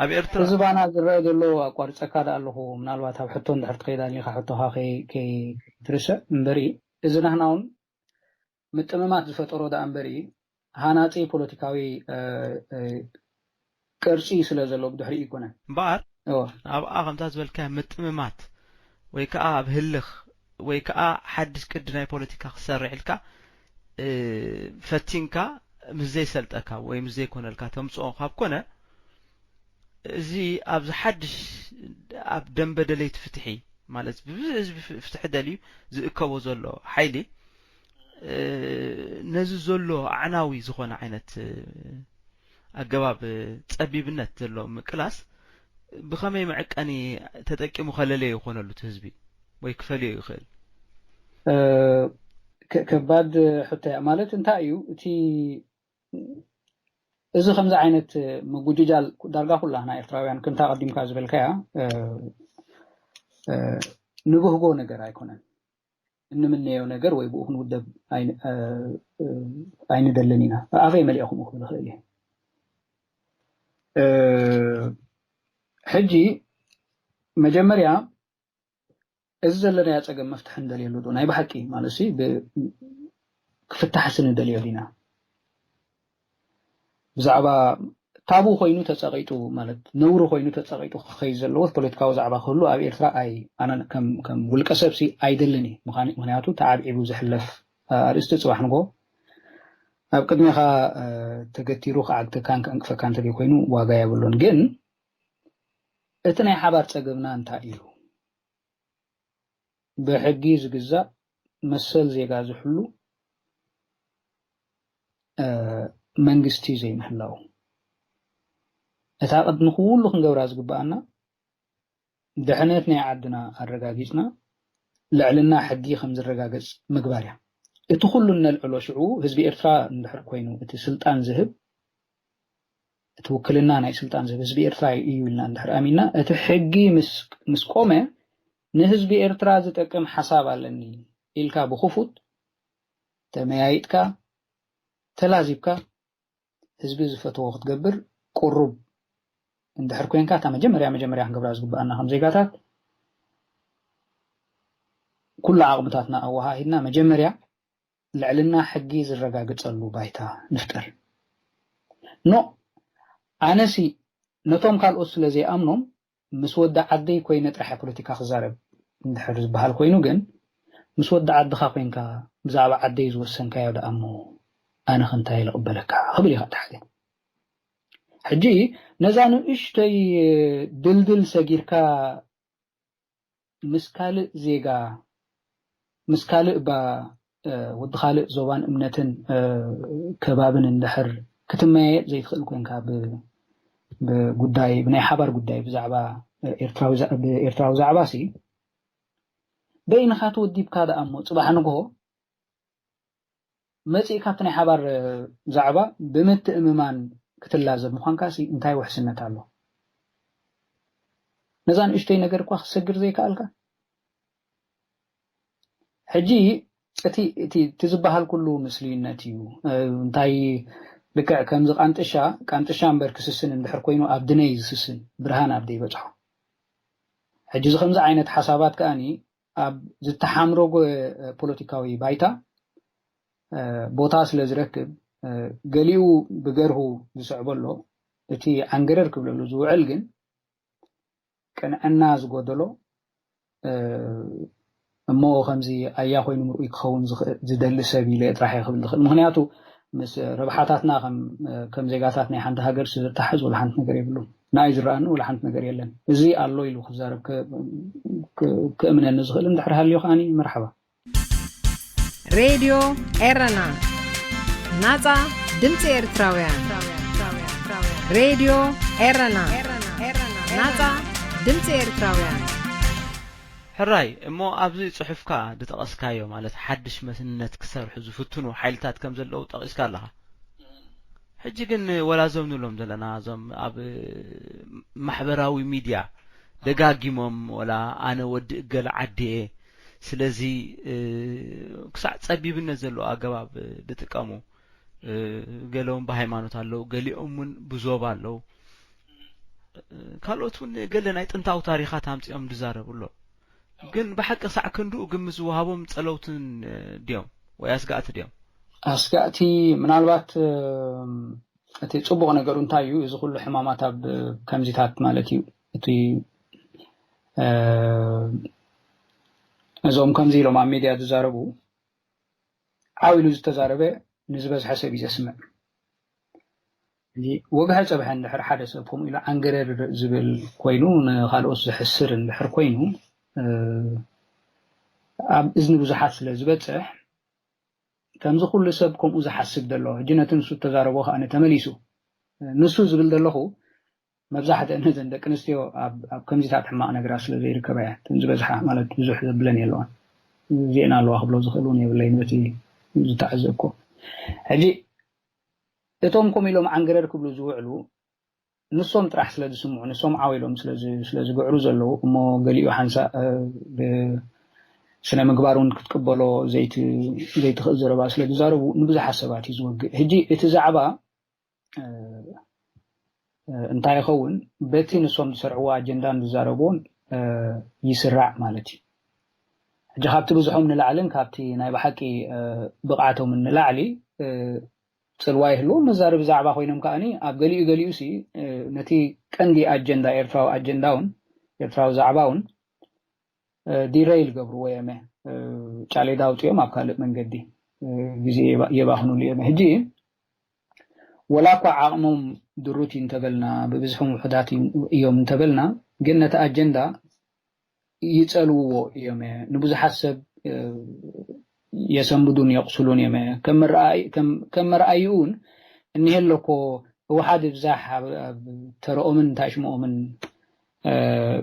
ኣብ ኤርትራ እዚ ባና ዝረአ ዘሎ ኣቋርጸካ ደኣ ኣለኹ። ምናልባት ኣብ ሕቶ እንድሕር ትኸይድ ኣሊኻ ሕቶኻ ከይ- ከይትርስዕ እምበሪ እዚ ናህና እውን ምጥምማት ዝፈጠሮ ደኣ እምበሪ ሃናጺ ፖለቲካዊ እ፣ እ፣ ቅርጺ ስለ ዘሎ ብድሕሪኡ ይኮነን። እምበኣር እዎ። ኣብኣ ከምታ ዝበልካዮ ምጥምማት ወይ ከዓ ኣብ ህልኽ ወይ ከዓ ሓድሽ ቅዲ ናይ ፖለቲካ ክሰርሕ ኢልካ እ፣ ፈቲንካ ምስ ዘይሰልጠካ ወይ ምስ ዘይኮነልካ ተምፅኦ ካብ ኮነ እዚ ኣብዚ ሓድሽ ኣብ ደንበ ደለይቲ ፍትሒ ማለት ብብዝሒ ህዝቢ ፍ- ፍትሒ ደልዩ ዝእከቦ ዘሎ ሓይሊ እ፣ ነዚ ዘሎ ኣዕናዊ ዝኾነ ዓይነት እ፣ ኣገባብ እ፣ ጸቢብነት ዘሎ ምቅላስ ብኸመይ መዕቀኒ ተጠቂሙ ከለለዮ ይኾነሉ እቲ ህዝቢ ወይ ክፈልዮ ይኽእል? እ፣ ከ- ከባድ ሕቶ እያ። ማለት እንታይ እዩ እቲ እዚ ከምዚ ዓይነት ምጉጅጃል ዳርጋ ኩላህና ኤርትራውያን ከምታ ቀዲምካ ዝበልካያ እ፣ እ፣ ንብህጎ ነገር ኣይኮነን። እንምነዮ ነገር ወይ ብኡ ክንውደብ ኣይ- እ፣ እ፣ ኣይንደልን ኢና። ኣፈይ መሊኦ ከምኡ ክብል እኽእል እየ። እ፣ ሕጂ መጀመርያ እዚ ዘለናዮ ጸገም መፍትሒ ንደልየሉ ዶ ናይ ብሓቂ ማለት ሲ ብ- ክፍታሕሲ ንደልዮ ዲና? ብዛዕባ ታቡ ኮይኑ ተጸቂጡ ማለት ነውሪ ኮይኑ ተጸቂጡ ክኸይድ ዘለዎ ፖለቲካዊ ዛዕባ ክህሉ ኣብ ኤርትራ ኣይ ኣነ ከም ከም ውልቀ ሰብ ሲ ኣይደልን እዩ። ምዃን- ምኽንያቱ ተዓብዒቡ ዝሕለፍ ኣርእስቲ ጽባሕ ንጎ ኣብ ቅድሜኻ እ፣ ተገቲሩ ክዓግተካን ከዕንቅፈካ እንተደይ ኮይኑ ዋጋ የብሉን። ግን እቲ ናይ ሓባር ጸገምና እንታይ እዩ? ብሕጊ ዝግዛእ መሰል ዜጋ ዝሕሉ እ፣ መንግስቲ ዘይምህላው እታ ቅድሚ ኩሉ ክንገብራ ዝግበኣና ድሕነት ናይ ዓድና ኣረጋጊጽና ልዕልና ሕጊ ከም ዝረጋገጽ ምግባር እያ። እቲ ኩሉ እነልዕሎ ሽዑ ህዝቢ ኤርትራ እንድሕር ኮይኑ እቲ ስልጣን ዝህብ እቲ ውክልና ናይ ስልጣን ዝህብ ህዝቢ ኤርትራ እዩ ኢልና እንድሕር ኣሚንና እቲ ሕጊ ምስ ምስ ቆመ ንህዝቢ ኤርትራ ዝጠቅም ሓሳብ ኣለኒ ኢልካ ብክፉት ተመያይጥካ ተላዚብካ ህዝቢ ዝፈትዎ ክትገብር ቁሩብ እንድሕር ኮንካ እታ መጀመርያ መጀመርያ ክንገብራ ዝግበኣና ከም ዜጋታት ኩሉ ዓቕምታትና ኣወሃሂድና መጀመርያ ልዕልና ሕጊ ዝረጋግጸሉ ባይታ ንፍጠር። ኖ ኣነሲ ነቶም ካልኦት ስለ ዘይኣምኖም ምስ ወዲ ዓደይ ኮይነ ጥራሕ ፖለቲካ ክዛረብ እንድሕር ዝበሃል ኮይኑ ግን ምስ ወዲ ዓድኻ ኮይንካ ብዛዕባ ዓደይ ዝወሰንካዮ ደኣ እሞ ኣነ ከ እንታይ ኢለ ቅበለካ ክብል እዩ እቲ ሓደ። ሕጂ ነዛ ንእሽተይ ድልድል ሰጊርካ ምስ ካልእ ዜጋ ምስ ካልእ እባ ወዲ ካልእ ዞባን እምነትን ከባብን እንድሕር ክትመያየጥ ዘይትኽእል ኮንካ ብጉዳይ ብናይ ሓባር ጉዳይ ብዛዕባ ኤርትራዊ ዛዕባ ሲ በይንኻ ተወዲብካ ደኣ እሞ ጽባሕ ንግሆ መጺእ ካብቲ ናይ ሓባር ዛዕባ ብምትእምማን ክትላዘብ ምዃንካ ሲ እንታይ ውሕስነት ኣሎ? ነዛ ንእሽተይ ነገር እኳ ክትሰግር ዘይከኣልካ ሕጂ እቲ እቲ እቲ ዝበሃል ኩሉ ምስልዩነት እዩ። እንታይ ልክዕ ከምዚ ቃንጥሻ ቃንጥሻ እምበር ክስስን እንድሕር ኮይኑ ኣብ ድነይ ዝስስን ብርሃን ኣብ ደይ በጽሖ። ሕጂ እዚ ከምዚ ዓይነት ሓሳባት ከኣኒ ኣብ ዝተሓምረጎ ፖለቲካዊ ባይታ ቦታ ስለ ዝረክብ ገሊኡ ብገርሁ ዝስዕቦ ኣሎ። እቲ ዓንገረር ክብለሉ ዝውዕል ግን ቅንዕና ዝጎደሎ እሞ ከምዚ ኣያ ኮይኑ ምርኡይ ክኸውን ዝደሊ ሰብ ኢለ ጥራሕ እየ ክብል ዝኽእል። ምክንያቱ ምስ ረብሓታትና ከም ዜጋታት ናይ ሓንቲ ሃገር ዝተሓዝ ወላ ሓንቲ ነገር የብሉን። ንኣይ ዝረኣኒ ወላ ሓንቲ ነገር የለን። እዚ ኣሎ ኢሉ ክዛረብ ክእምነኒ ዝኽእል እንድሕር ሃልዮ ከኣኒ መርሓባ። ሬድዮ ኤረና፣ ናጻ ድምጺ ኤርትራውያን። ሬድዮ ኤረና፣ ናጻ ድምጺ ኤርትራውያን። ሕራይ እሞ ኣብዚ ጽሑፍካ ዝጠቐስካዮ፣ ማለት ሓድሽ መንነት ክሰርሑ ዝፍትኑ ሓይልታት ከም ዘለዉ ጠቒስካ ኣለኻ። ሕጂ ግን ወላ እዞም ንብሎም ዘለና፣ እዞም ኣብ ማሕበራዊ ሚድያ ደጋጊሞም፣ ወላ ኣነ ወዲ እገለ ዓዲ እየ፣ ስለዚ ክሳዕ ጸቢብነት ዘለዎ ኣገባብ ዝጥቀሙ፣ ገለውን ብሃይማኖት ኣለዉ፣ ገሊኦም እውን ብዞባ ኣለዉ። ካልኦት እውን ገለ ናይ ጥንታዊ ታሪኻት ኣምጺኦም ዝዛረቡ ኣለዉ። ግን ብሓቂ ክሳዕ ክንድኡ ግምት ዝወሃቦም ጸለውትን ድዮም ወይ ኣስጋእቲ ድዮም? ኣስጋእቲ፣ ምናልባት እቲ ጽቡቕ ነገሩ እንታይ እዩ? እዚ ኩሉ ሕማማት ኣብ ከምዚታት ማለት እዩ። እቲ እዞም ከምዚ ኢሎም ኣብ ሚድያ ዝዛረቡ ዓው ኢሉ ዝተዛረበ ንዝበዝሐ ሰብ እዩ ዘስምዕ። ሕጂ ወግሐ ጸብሐ እንድሕር ሓደ ሰብ ከምኡ ኢሉ ዓንገረር ዝብል ኮይኑ፣ ንኻልኦት ዘሕስር እንድሕር ኮይኑ፣ ኣብ እዝኒ ብዙሓት ስለ ዝበጽሕ፣ ከምዚ ኩሉ ሰብ ከምኡ ዝሓስብ ዘሎ፣ ሕጂ ነቲ ንሱ እተዛረቦ ከኣ ተመሊሱ፣ ንሱ ዝብል ዘለኹ፣ መብዛሕትአን እዘን ደቂ ኣንስትዮ ኣብ ኣብ ከምዚታት ሕማቕ ነገራት ስለ ዘይርከባ እየን እተን ዝበዝሓ፣ ማለት ብዙሕ ዘብለን የለዋን። እዚኤን ኣለዋ ክብሎ ዝኽእል እውን የብለይን በቲ ዝተዓዘብኩ። ሕጂ እቶም ከምኡ ኢሎም ዓንገረር ክብሉ ዝውዕሉ ንሶም ጥራሕ ስለ ዝስምዑ፣ ንሶም ዓው ኢሎም ስለ ዝ- ስለ ዝግዕሩ ዘለዉ እሞ ገሊኡ ሓንሳእ እ፣ ብስነ ምግባር እውን ክትቅበሎ ዘይት- ዘይትኽእል ዘረባ ስለ ዝዛረቡ ንብዙሓት ሰባት እዩ ዝወግእ። ሕጂ እቲ ዛዕባ እ፣ እ፣ እንታይ ይኸውን? በቲ ንሶም ዝሰርዕዎ ኣጀንዳን ዝዛረብዎን እ፣ ይስራዕ ማለት እዩ። ሕጂ ካብቲ ብዝሖም ንላዕልን ካብቲ ናይ ብሓቂ እ፣ ብቕዓቶምን ንላዕሊ እ፣ ጽልዋ ይህልዎም። መዛረቢ ዛዕባ ኮይኖም ከኣኒ ኣብ ገሊኡ ገሊኡ ሲ እ፣ ነቲ ቀንዲ ኣጀንዳ ኤርትራዊ ኣጀንዳ እውን ኤርትራዊ ዛዕባ እውን ዲረይል ገብርዎ እዮም። ጫሌዳ ኣውፅኦም ኣብ ካልእ መንገዲ ግዜ የባኽኑሉ እዮም። ሕጂ ወላ እኳ ዓቕሞም ድሩት እዩ እንተበልና፣ ብብዝሖም ውሑዳት እዮም እንተበልና፣ ግን ነቲ ኣጀንዳ ይፀልውዎ እዮም። ንብዙሓት ሰብ የሰንብዱን የቕስሉን እዮም። ከም መረኣይኡ እውን እኒሀ ኣለኮ ህወሓት ይብዛሕ ኣብ ተረኦምን እንታይ ሽምኦምን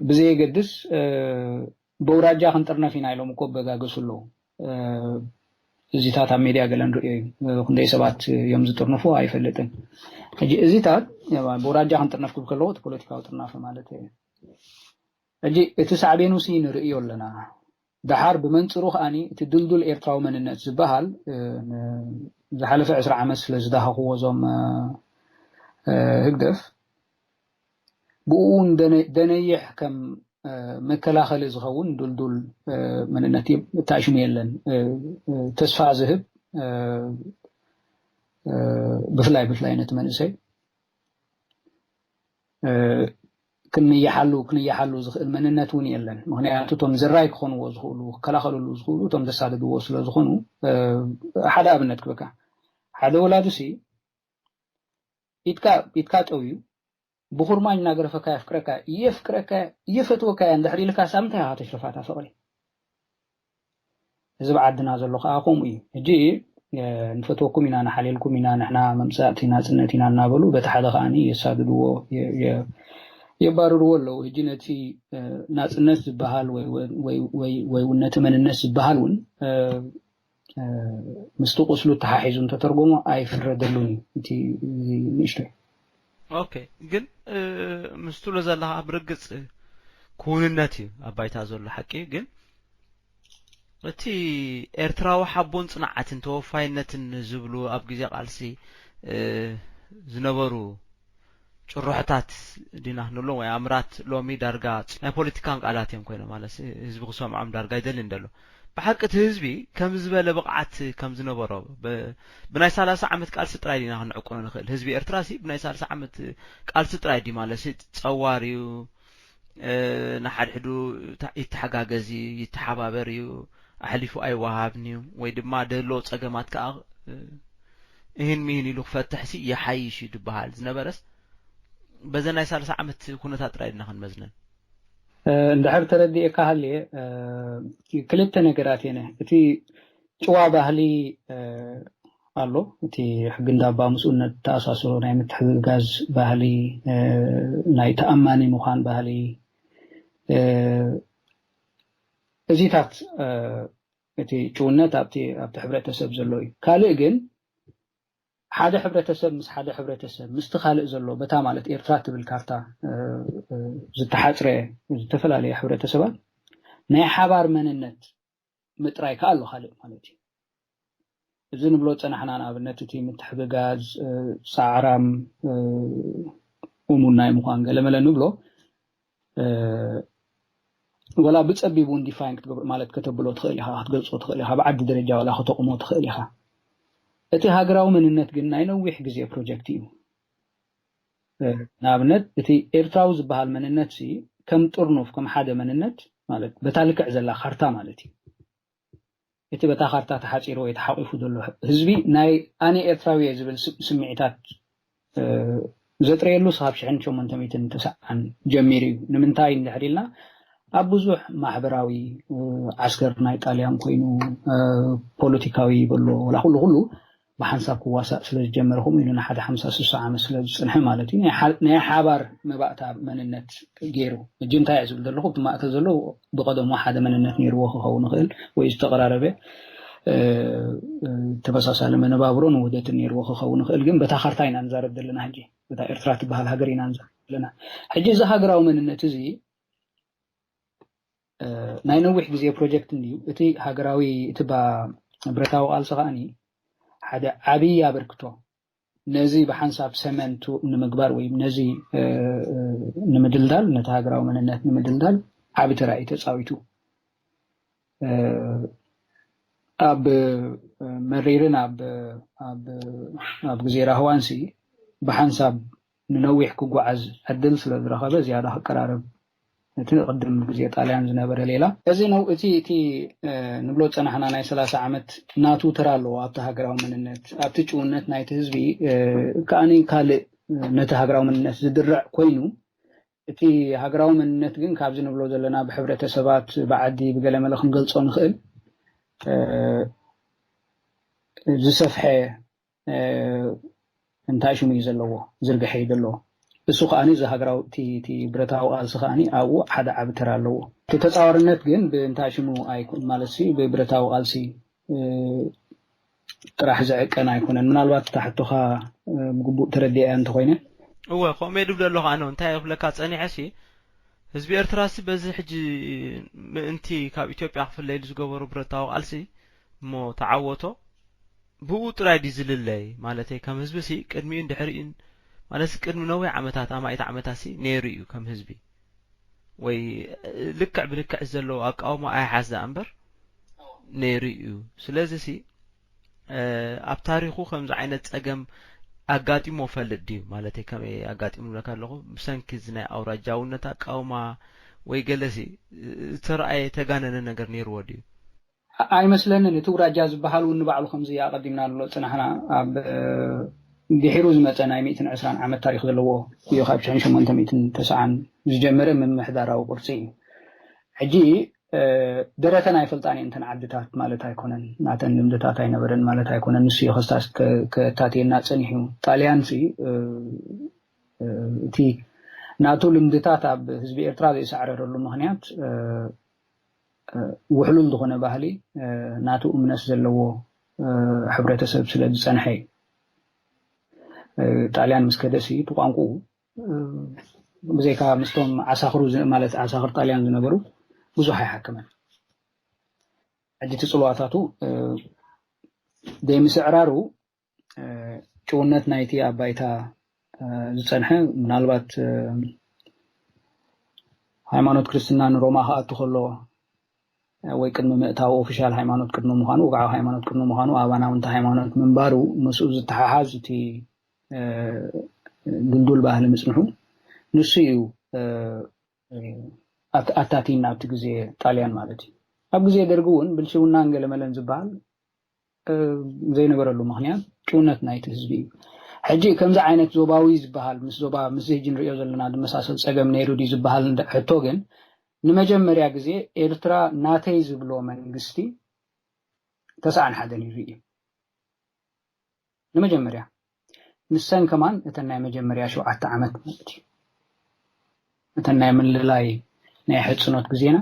ብዘየገድስ በውራጃ ክንጥርነፍ ኢና ኢሎም እኮ በጋገሱ ኣለዉ። እዚታት ኣብ ሜድያ ገለ ንርእዮ እዩ። ክንደይ ሰባት እዮም ዝጥርንፉ ኣይፈልጥን። ሕጂ እዚታት በውራጃ ክንጥርነፍ ክብል ከለዎ እቲ ፖለቲካዊ ጥርናፈ ማለት እዩ። ሕጂ እቲ ሳዕቤኑ ሲ ንርእዮ ኣለና። ደሓር ብመንጽሩ ከኣኒ እቲ ድልዱል ኤርትራዊ መንነት ዝበሃል ዝሓለፈ ዕስራ ዓመት ስለ ዝዳሃኽዎ እዞም ህግደፍ ብኡ እውን ደነይሕ ከም መከላኸሊ ዝኸውን ድልዱል መንነት ተኣሽሙ የለን። ተስፋ ዝህብ ብፍላይ ብፍላይ ነቲ መንእሰይ ክንይሓሉ ክንይሓሉ ዝኽእል መንነት እውን የለን። ምክንያቱ እቶም ዝራይ ክኾንዎ ዝኽእሉ ክከላኸልሉ ዝኽእሉ እቶም ዘሳድድዎ ስለ ዝኾኑ ሓደ ኣብነት ክበካ ሓደ ወላዲ ሲ ኢድካ ኢድካ ጠውዩ ብኹርማጅ እናገረፈካ የፍቅረካ የፍቅረካ ይፈትወካ እያ እንድሕር ኢልካ ሳብ እንታይ ኢኻ ተሽርፋታ ፍቕሪ? እዚ ብዓድና ዘሎ ከዓ ከምኡ እዩ። ሕጂ ንፈትወኩም ኢና ንሓልየልኩም ኢና ንሕና መምፃእቲ ናፅነት ኢና እናበሉ በቲ ሓደ ከዓኒ የሳድድዎ የባርርዎ ኣለዉ። ሕጂ ነቲ ናፅነት ዝበሃል ወይ እውን ነቲ መንነት ዝበሃል እውን ምስቲ ቁስሉ ተሓሒዙ እንተተርጎሞ ኣይፍረደሉን እዩ እቲ ንእሽቶይ። ኦኬ ግን ምስ ትብሎ ዘለኻ ብርግፅ ክውንነት እዩ ኣብ ባይታ ዘሎ ሓቂ ግን እቲ ኤርትራዊ ሓቦን ፅንዓትን ተወፋይነትን ዝብሉ ኣብ ግዜ ቃልሲ ዝነበሩ ጭርሖታት ዲና ክንብሎም ወይ ኣምራት ሎሚ ዳርጋ ናይ ፖለቲካን ቃላት እዮም ኮይኖም ማለት ህዝቢ ክሰምዖም ዳርጋ ይደልን ዘሎ ብሓቂ እቲ ህዝቢ ከም ዝበለ ብቕዓት ከም ዝነበሮ ብናይ ሰላሳ ዓመት ቃልሲ ጥራይ ዲና ክንዕቁኖ ንኽእል ህዝቢ ኤርትራ ሲ ብናይ ሰላሳ ዓመት ቃልሲ ጥራይ ዲ ማለት ጸዋር እዩ ንሓድሕዱ ይተሓጋገዝ እዩ ይተሓባበር እዩ ኣሕሊፉ ኣይወሃብን እዩ ወይ ድማ ደሎ ጸገማት ከዓ እህን ሚህን ኢሉ ክፈትሕ ሲ ይሓይሽ እዩ ዝበሃል ዝነበረስ በዘ ናይ ሰላሳ ዓመት ኩነታት ጥራይ ዲና ክንመዝነን እንድሕር ተረዲኤካ ሃልየ ክልተ ነገራት እየነ እቲ ጭዋ ባህሊ ኣሎ እቲ ሕጊ እንዳባ ምስኡነት ተኣሳስሮ ናይ ምትሕግጋዝ ባህሊ ናይ ተኣማኒ ምዃን ባህሊ እዚታት እቲ ጭውነት ኣብቲ ኣብቲ ሕብረተሰብ ዘሎ እዩ። ካልእ ግን ሓደ ሕብረተሰብ ምስ ሓደ ሕብረተሰብ ምስቲ ካልእ ዘሎ በታ ማለት ኤርትራ ትብል ካርታ ዝተሓፅረ ዝተፈላለየ ሕብረተሰባት ናይ ሓባር መንነት ምጥራይ ከኣ ኣሎ ካልእ ማለት እዩ። እዚ ንብሎ ዝጸናሕና ንኣብነት እቲ ምትሕግጋዝ፣ ጻዕራም፣ እሙን ናይ ምዃን ገለመለ ንብሎ ወላ ብጸቢብ እውን ዲፋይን ክትገብሮ ማለት ከተብሎ ትኽእል ኢኻ፣ ክትገልጾ ትኽእል ኢኻ፣ ብዓዲ ደረጃ ወላ ከተቑሞ ትኽእል ኢኻ። እቲ ሃገራዊ መንነት ግን ናይ ነዊሕ ግዜ ፕሮጀክት እዩ። ንኣብነት እቲ ኤርትራዊ ዝበሃል መንነት ሲ ከም ጥርኑፍ ከም ሓደ መንነት ማለት በታ ልክዕ ዘላ ካርታ ማለት እዩ። እቲ በታ ካርታ ተሓፂሩ ወይ ተሓቂፉ ዘሎ ህዝቢ ናይ ኣነ ኤርትራዊ እየ ዝብል ስምዒታት ዘጥረየሉ ካብ ሽሕን ሸሞንተ ሚእትን ተስዓን ጀሚሩ እዩ። ንምንታይ እንድሕር ኢልና ኣብ ብዙሕ ማሕበራዊ ዓስከር ናይ ጣልያን ኮይኑ ፖለቲካዊ ይበሎ ወላ ኩሉ ኩሉ ብሓንሳብ ክዋሳእ ስለ ዝጀመረ ከምኡ ኢሉ ንሓደ ሓምሳ ስሳ ዓመት ስለ ዝፅንሐ ማለት እዩ ናይ ሓባር መባእታ መንነት ገይሩ እጂ እንታይ እየ ዝብል ዘለኹ እቲ ማእከል ዘሎ ብቐደሙ ሓደ መንነት ነይርዎ ክኸውን ይኽእል ወይ ዝተቐራረበ ተመሳሳሊ መነባብሮን ውህደትን ነይርዎ ክኸውን ይኽእል ግን በታ ካርታ ኢና ንዛረብ ዘለና ሕጂ በታ ኤርትራ ትበሃል ሃገር ኢና ንዛረብ ዘለና ሕጂ እዚ ሃገራዊ መንነት እዚ ናይ ነዊሕ ግዜ ፕሮጀክት እንድዩ እቲ ሃገራዊ እቲ ብረታዊ ቃልሲ ከዓኒ ሓደ ዓብዪ ኣበርክቶ ነዚ ብሓንሳብ ሰመንቱ ንምግባር ወይ ነዚ ንምድልዳል ነቲ ሃገራዊ መንነት ንምድልዳል ዓቢ ተራ እዩ ተፃዊቱ ኣብ መሪርን ኣብ ኣብ ግዜ ራህዋንሲ ብሓንሳብ ንነዊሕ ክጓዓዝ ዕድል ስለ ዝረኸበ ዝያዳ ክቀራረብ እቲ ቅድም ግዜ ጣልያን ዝነበረ ሌላ እዚ ነው እቲ እቲ ንብሎ ዝፀናሕና ናይ ሰላሳ ዓመት ናቱ ተራ ኣለዎ ኣብቲ ሃገራዊ መንነት ኣብቲ ጭውነት ናይቲ ህዝቢ ከኣኒ ካልእ ነቲ ሃገራዊ መንነት ዝድርዕ ኮይኑ እቲ ሃገራዊ መንነት ግን ካብዚ ንብሎ ዘለና ብሕብረተሰባት ብዓዲ ብገለመለ ክንገልፆ ንኽእል ዝሰፍሐ እንታይ ሽሙ እዩ ዘለዎ ዝርግሐ እዩ ዘለዎ እሱ ከዓኒ እዚ ሃገራዊ እቲ ብረታዊ ቃልሲ ከዓኒ ኣብኡ ሓደ ዓቢ ተራ ኣለዎ እቲ ተፃዋርነት ግን ብእንታይ ሽሙ ኣይኮን ማለት ብብረታዊ ቃልሲ ጥራሕ ዝዕቀን ኣይኮነን ምናልባት እታ ሕቶኻ ብግቡእ ተረዲኣ እንተኮይነ እወ ከምኡ እየ ድብል ኣለኹ ኣነ እንታይ ክብለካ ፀኒሐ ሲ ህዝቢ ኤርትራ ሲ በዚ ሕጂ ምእንቲ ካብ ኢትዮጵያ ክፍለይሉ ዝገበሩ ብረታዊ ቃልሲ እሞ ተዓወቶ ብኡ ጥራይ ድዩ ዝልለይ ማለተይ ከም ህዝቢ ሲ ቅድሚኡን ድሕሪኡን ማለት ቅድሚ ነዊሕ ዓመታት ኣማኢት ዓመታት ሲ ነይሩ እዩ ከም ህዝቢ ወይ ልክዕ ብልክዕ ዘለዎ ኣቃውሞ ኣይሓዝ ደኣ እምበር ነይሩ እዩ ስለዚ ሲ ኣብ ታሪኹ ከምዚ ዓይነት ጸገም ኣጋጢሞ ፈልጥ ድዩ ማለተይ ከመይ ኣጋጢሙ ብለካ ኣለኹ ብሰንኪ እዚ ናይ ኣውራጃውነት ኣቃውማ ወይ ገለሲ ዝተረኣየ ተጋነነ ነገር ነይርዎ ድዩ ኣይመስለንን እቲ ውራጃ ዝበሃል እውን ንባዕሉ ከምዚ ኣቐዲምና ንብሎ ዝፅናሕና ኣብ ድሒሩ ዝመፀ ናይ ሚእትን ዕስራን ዓመት ታሪክ ዘለዎ እዩ ካብ ሽሕን ሸሞንተ ሚእትን ተስዓን ዝጀመረ ምምሕዳራዊ ቅርፂ እዩ ሕጂ ደረተን ኣይፈልጣን እየን እተን ዓድታት ማለት ኣይኮነን ናተን ልምድታት ኣይነበረን ማለት ኣይኮነን ንሱ እዩ ከስታስ ከታትየና ፀኒሑ ጣልያን ሲ እቲ ናቱ ልምድታት ኣብ ህዝቢ ኤርትራ ዘይሰዕረረሉ ምክንያት ውሕሉል ዝኾነ ባህሊ ናቱ እምነት ዘለዎ ሕብረተሰብ ስለ ዝፀንሐ እዩ ጣልያን ምስ ከደሲ ብቋንቁኡ ብዘይካ ምስቶም ዓሳኽሩ ማለት ዓሳኽር ጣልያን ዝነበሩ ብዙሕ ኣይሓከመን ሕጂ እቲ ፅልዋታቱ ዘይምስዕራሩ ጭውነት ናይቲ ኣብ ባይታ ዝፀንሐ ምናልባት ሃይማኖት ክርስትና ንሮማ ክኣቱ ከሎ ወይ ቅድሚ ምእታው ኦፊሻል ሃይማኖት ቅድሚ ምዃኑ ወግዓዊ ሃይማኖት ቅድሚ ምዃኑ ኣባና ውንተ ሃይማኖት ምንባሩ ምስኡ ዝተሓሓዝ እቲ ድልዱል ባህሊ ምፅንሑ ንሱ እዩ ኣታቲና ኣብቲ ግዜ ጣልያን ማለት እዩ ኣብ ግዜ ደርጊ እውን ብልሽውናን ገለመለን ዝበሃል ዘይነበረሉ ምክንያት ጭውነት ናይቲ ህዝቢ እዩ ሕጂ ከምዚ ዓይነት ዞባዊ ዝበሃል ምስ ዞባ ምስ ህጂ ንሪኦ ዘለና ዝመሳሰል ፀገም ነይሩ ድዩ ዝበሃል ሕቶ ግን ንመጀመርያ ግዜ ኤርትራ ናተይ ዝብሎ መንግስቲ ተስዓን ሓደን ይርኢ ንመጀመርያ ንሰን ከማን እተን ናይ መጀመርያ ሸውዓተ ዓመት ማለት እዩ እተን ናይ ምልላይ ናይ ሕፅኖት ግዜና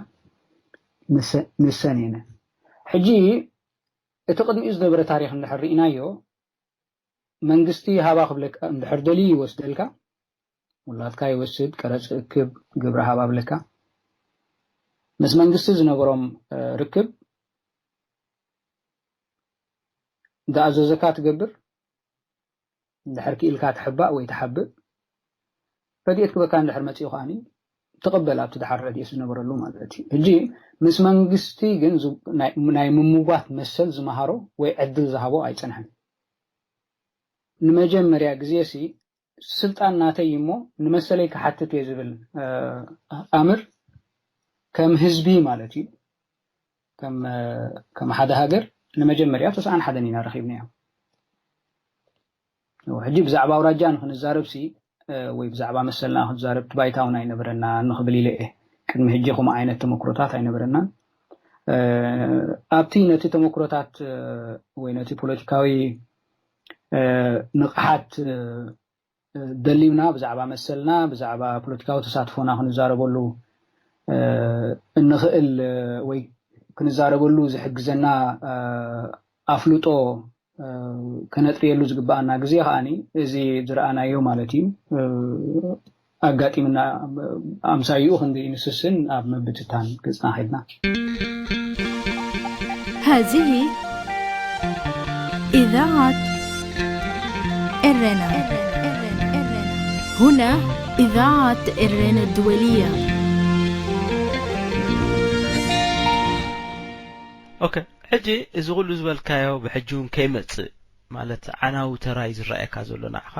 ንሰን እየን። ሕጂ እቲ ቅድሚኡ ዝነበረ ታሪኽ እንድሕር ርኢናዮ፣ መንግስቲ ሃባ ክብለካ እንድሕር ደልዩ ይወስደልካ፣ ውላድካ ይወስድ፣ ቀረፅ እክብ፣ ግብረ ሃባ ብለካ። ምስ መንግስቲ ዝነበሮም ርክብ እንዳኣዘዘካ ትገብር፣ እንድሕር ክኢልካ ትሕባእ ወይ ትሓብእ፣ ረድኤት ክበካ እንድሕር መፂኡ ከዓኒ ትቕበል፣ ኣብቲ ድሓር ረድኤት ዝነበረሉ ማለት እዩ። ሕጂ ምስ መንግስቲ ግን ናይ ምምጓት መሰል ዝመሃሮ ወይ ዕድል ዝሃቦ ኣይፀንሐን። ንመጀመርያ ግዜ ሲ ስልጣን ናተይ እሞ ንመሰለይ ክሓትት እየ ዝብል ኣምር ከም ህዝቢ ማለት እዩ፣ ከም ሓደ ሃገር ንመጀመርያ ተስዓን ሓደን ኢና ረኺብናዮ። ሕጂ ብዛዕባ ኣውራጃ ንክንዛረብ ሲ ወይ ብዛዕባ መሰልና ክንዛረብ እቲ ባይታ እውን ኣይነበረና ንክብል ኢለ እየ። ቅድሚ ሕጂ ከምኡ ዓይነት ተመክሮታት ኣይነበረናን። ኣብቲ ነቲ ተመክሮታት ወይ ነቲ ፖለቲካዊ ንቕሓት ደሊብና ብዛዕባ መሰልና፣ ብዛዕባ ፖለቲካዊ ተሳትፎና ክንዛረበሉ እንኽእል ወይ ክንዛረበሉ ዝሕግዘና ኣፍልጦ ከነጥርየሉ ዝግበኣና ግዜ ከዓኒ እዚ ዝረኣናዮ ማለት እዩ ኣጋጢምና። ኣምሳይኡ ክንዲ ንስስን ኣብ ምብትታን ገጽና ከድና። هذه إذاعة إرنا. هنا إذاعة إرنا الدولية. ኦኬ፣ ሕጂ እዚ ኩሉ ዝበልካዮ ብሕጂ እውን ከይመጽእ ማለት ዓናዊ ተራ እዩ ዝረኣየካ ዘሎ ንዓኻ።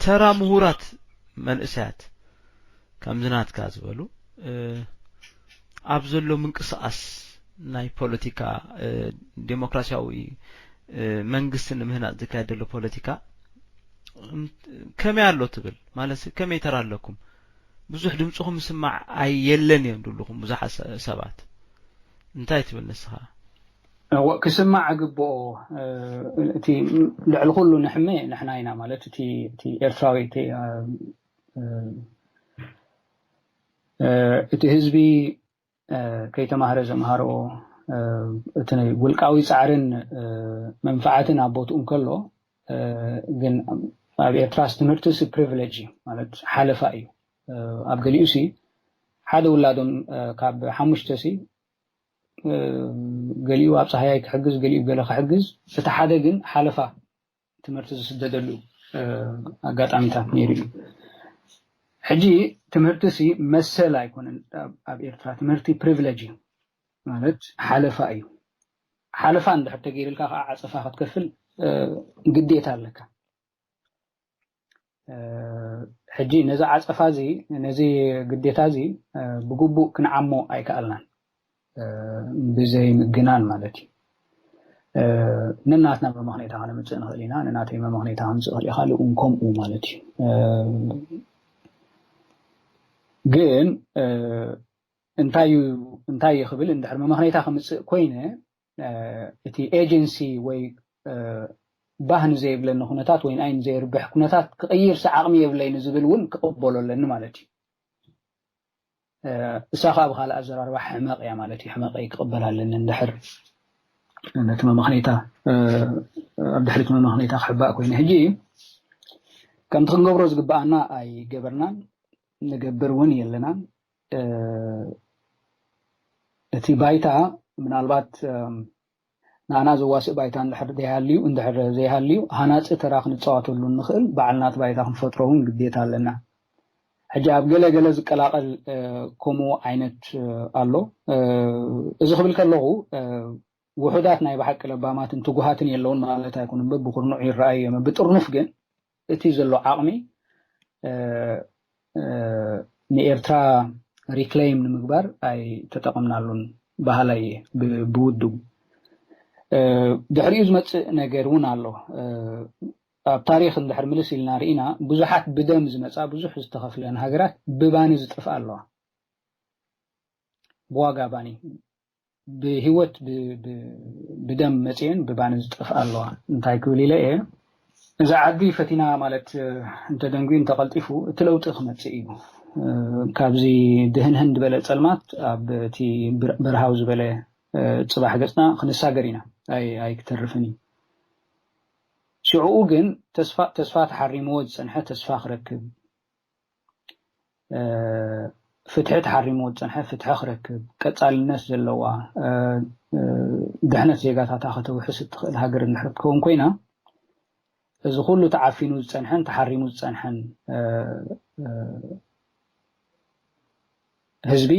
ተራ ምሁራት መንእሰያት ከምዚ ናትካ ዝበሉ ኣብ ዘሎ ምንቅስቃስ ናይ ፖለቲካ ዴሞክራሲያዊ መንግስቲ ንምህናጽ ዝካየድ ዘሎ ፖለቲካ ከመይ ኣሎ ትብል? ማለት ከመይ ተራ ኣለኩም? ብዙሕ ድምፅኹም ስማዕ ኣይ የለን እዮም ድብልኹም ብዙሓት ሰባት። እንታይ ትብል ንስኻ? እወ፣ ክስማዕ ግብኦ። እቲ ልዕሊ ኩሉ ንሕመ ንሕና ኢና ማለት እቲ ኤርትራዊ እቲ ህዝቢ ከይተማህረ ዘምሃሮ እቲ ናይ ውልቃዊ ፃዕርን መንፍዓትን ኣብ ቦትኡ እንከሎ ግን ኣብ ኤርትራስ ትምህርቲ ሲ ፕሪቪሌጅ እዩ ማለት ሓለፋ እዩ። ኣብ ገሊኡ ሲ ሓደ ውላዶም ካብ ሓሙሽተ ሲ ገሊኡ ኣብ ፀሃያይ ክሕግዝ ገሊኡ ገለ ክሕግዝ እቲ ሓደ ግን ሓለፋ ትምህርቲ ዝስደደሉ ኣጋጣሚታት ነይሩ እዩ። ሕጂ ትምህርቲ ሲ መሰል ኣይኮነን ኣብ ኤርትራ ትምህርቲ ፕሪቪሌጅ እዩ ማለት ሓለፋ እዩ። ሓለፋ እንድሕር ተገይርልካ ከዓ ዓፀፋ ክትከፍል ግዴታ ኣለካ። ሕጂ ነዚ ዓፀፋ እዚ ነዚ ግዴታ እዚ ብግቡእ ክንዓሞ ኣይከኣልናን ብዘይ ምግናን ማለት እዩ። ነናትና መመኽኔታ ከነምፅእ ንኽእል ኢና፣ ንናተይ መመኽኔታ ከምፅእ ክእል ኢኻ፣ ልኡን ከምኡ ማለት እዩ። ግን እንታይ እዩ እንታይ እዩ ክብል እንድሕር መመኽኔታ ከምፅእ ኮይነ እቲ ኤጀንሲ ወይ ባህ ንዘይብለኒ ኩነታት ወይ ንኣይ ንዘየርብሕ ኩነታት ክቕይርሲ ዓቕሚ የብለይን ዝብል እውን ክቕበሎ ኣለኒ ማለት እዩ። እሳ ከዓ ብካልእ ኣዘራርባ ሕመቕ እያ ማለት እዩ። ሕመቐይ ክቕበል ኣለኒ እንድሕር ነቲ መመኽኔታ ኣብ ድሕሪት መመኽኔታ ክሕባእ ኮይነ ሕጂ ከምቲ ክንገብሮ ዝግበኣና ኣይገበርናን ንገብር እውን የለናን። እቲ ባይታ ምናልባት ንኣና ዘዋስእ ባይታ እንድሕር ዘይሃልዩ እንድሕር ዘይሃልዩ ሃናፂ ተራ ክንፃወተሉ እንኽእል ባዕልና እቲ ባይታ ክንፈጥሮ እውን ግዴታ ኣለና። ሕጂ ኣብ ገለ ገለ ዝቀላቐል ከምኡ ዓይነት ኣሎ። እዚ ክብል ከለኹ ውሑዳት ናይ ብሓቂ ለባማትን ትጉሃትን የለውን ማለት ኣይኮኑን። በብኩርንዑ ይረኣዩ እዮም። ብጥርኑፍ ግን እቲ ዘሎ ዓቕሚ ንኤርትራ ሪክሌም ንምግባር ኣይተጠቐምናሉን በሃላይ እየ ብውድቡ። ድሕሪኡ ዝመፅእ ነገር እውን ኣሎ። ኣብ ታሪክ እንድሕር ምልስ ኢልና ርኢና ብዙሓት ብደም ዝመፃ ብዙሕ ዝተኸፍለን ሃገራት ብባኒ ዝጠፍኣ ኣለዋ። ብዋጋ ባኒ ብህይወት ብደም መፅኤን ብባኒ ዝጠፍኣ ኣለዋ። እንታይ ክብል ኢለ እየ፣ እዛ ዓዲ ፈቲና ማለት እንተደንጉዩ እንተቐልጢፉ እቲ ለውጢ ክመፅእ እዩ። ካብዚ ድህንህን ዝበለ ጸልማት ኣብ እቲ በርሃው ዝበለ ጽባሕ ገጽና ክንሳገር ኢና። ኣይክተርፍን እዩ። ሽዕኡ ግን ተስፋ ተሓሪምዎ ዝጸንሐ ተስፋ ክረክብ፣ ፍትሒ ተሓሪምዎ ዝጸንሐ ፍትሒ ክረክብ፣ ቀጻልነት ዘለዋ ድሕነት ዜጋታታ ከተውሕስ እትኽእል ሃገር እንድሕር ክትከውን ኮይና፣ እዚ ኩሉ ተዓፊኑ ዝጸንሐን ተሓሪሙ ዝጸንሐን ህዝቢ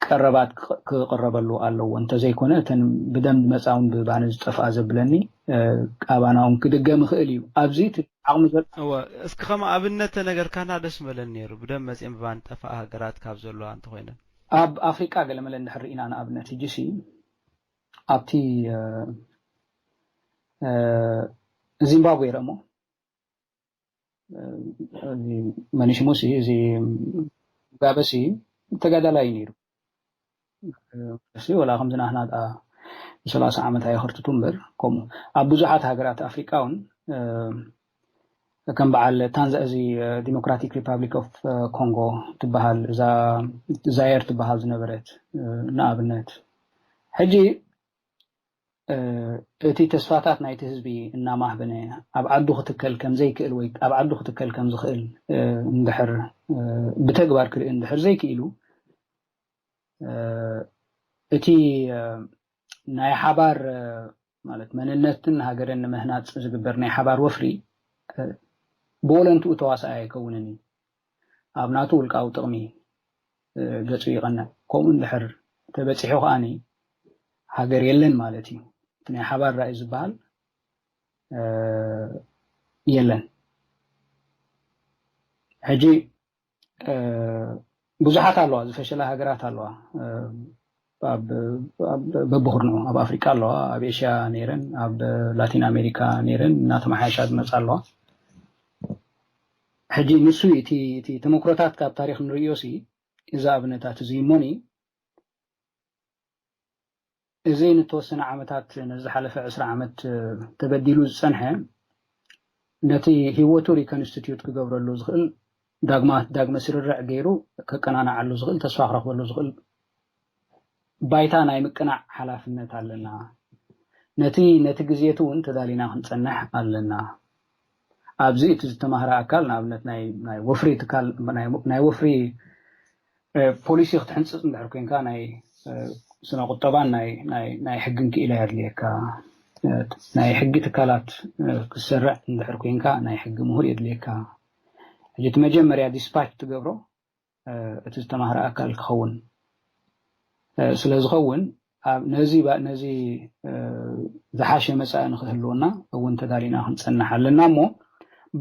ቀረባት ክቕረበሉ ኣለዎ። እንተዘይኮነ እተን ብደም ዝመጻ እውን ብባኒ ዝጠፍኣ ዘብለኒ ኣባና እውን ክድገም ይኽእል እዩ። ኣብዚ እቲ ዓቕሚ ዘ- እወ፣ እስኪ ከም ኣብነት ተነገርካና ደስ ምበለኒ ነይሩ። ብደም መጺኤን ብባኒ ጠፍኣ ሃገራት ካብ ዘለዋ እንተኾይነን። ኣብ ኣፍሪቃ ገለመለ እንድሕር ርኢና ንኣብነት ሕጂ ሲ ኣብቲ እ፣ እ፣ ዚምባብዌ ረሞ መኒሽሙሲ እዚ ሙጋበሲ ተጋዳላይ ነይሩ። እሲ ወላ ከምዚ ናህና ደኣ ሰላሳ ዓመት ኣየኽርትቱ እምበር ከምኡ ኣብ ብዙሓት ሃገራት ኣፍሪቃ እውን ከም በዓል ታንዛ እዚ ዲሞክራቲክ ሪፓብሊክ ኦፍ ኮንጎ ትበሃል እዛ ዛየር ትበሃል ዝነበረት ንኣብነት ሕጂ እቲ ተስፋታት ናይቲ ህዝቢ እናማህበነ ኣብ ዓዱ ክትከል ከም ዘይክእል ወይ ኣብ ዓዱ ክትከል ከም ዝኽእል እንድሕር ብተግባር ክርኢ እንድሕር ዘይክኢሉ እቲ ናይ ሓባር ማለት መንነትን ሃገርን ንምህናፅ ዝግበር ናይ ሓባር ወፍሪ ብወለንትኡ ተዋሳኣይ ኣይከውንን እዩ። ኣብ ናቱ ውልቃዊ ጥቕሚ ገጹ ይቐንዕ። ከምኡ እንድሕር ተበጺሑ ከኣ ሃገር የለን ማለት እዩ። እቲ ናይ ሓባር ራእይ ዝበሃል የለን። ሕጂ ብዙሓት ኣለዋ፣ ዝፈሸላ ሃገራት ኣለዋ። በብኩርንዑ ኣብ ኣፍሪቃ ኣለዋ፣ ኣብ ኤሽያ ነይረን፣ ኣብ ላቲን ኣሜሪካ ነይረን፣ እናተመሓየሻ ዝመፃ ኣለዋ። ሕጂ ንሱ እቲ ተመክሮታት ካብ ታሪክ ንርእዮ ሲ እዚ ኣብነታት እዚ እሞኒ እዚ ንተወሰነ ዓመታት ንዝሓለፈ ዕስራ ዓመት ተበዲሉ ዝፀንሐ ነቲ ህይወቱ ሪኮንስቲትዩት ክገብረሉ ዝኽእል ዳግማ ዳግመ ስርርዕ ገይሩ ከቀናንዓሉ ዝኽእል ተስፋ ክረኽበሉ ዝኽእል ባይታ ናይ ምቅናዕ ሓላፍነት ኣለና። ነቲ ነቲ ግዜቱ እውን ተዳሊና ክንጸንሕ ኣለና። ኣብዚ እቲ ዝተማህረ ኣካል ንኣብነት ናይ ናይ ወፍሪ ትካል ናይ ናይ ወፍሪ ፖሊሲ ክትሕንፅፅ እንድሕር ኮንካ ናይ ስነ ቁጠባን ናይ ናይ ናይ ሕግን ክኢላ የድልየካ። ናይ ሕጊ ትካላት ክትሰርዕ እንድሕር ኮንካ ናይ ሕጊ ምሁር የድልየካ። ሕጂ እቲ መጀመርያ ዲስፓች ትገብሮ እቲ ዝተማህረ ኣካል ክኸውን ስለ ዝኸውን ነዚ ነዚ ዝሓሸ መፃኢ ንክህልወና እውን ተዳሊና ክንፀንሕ ኣለና እሞ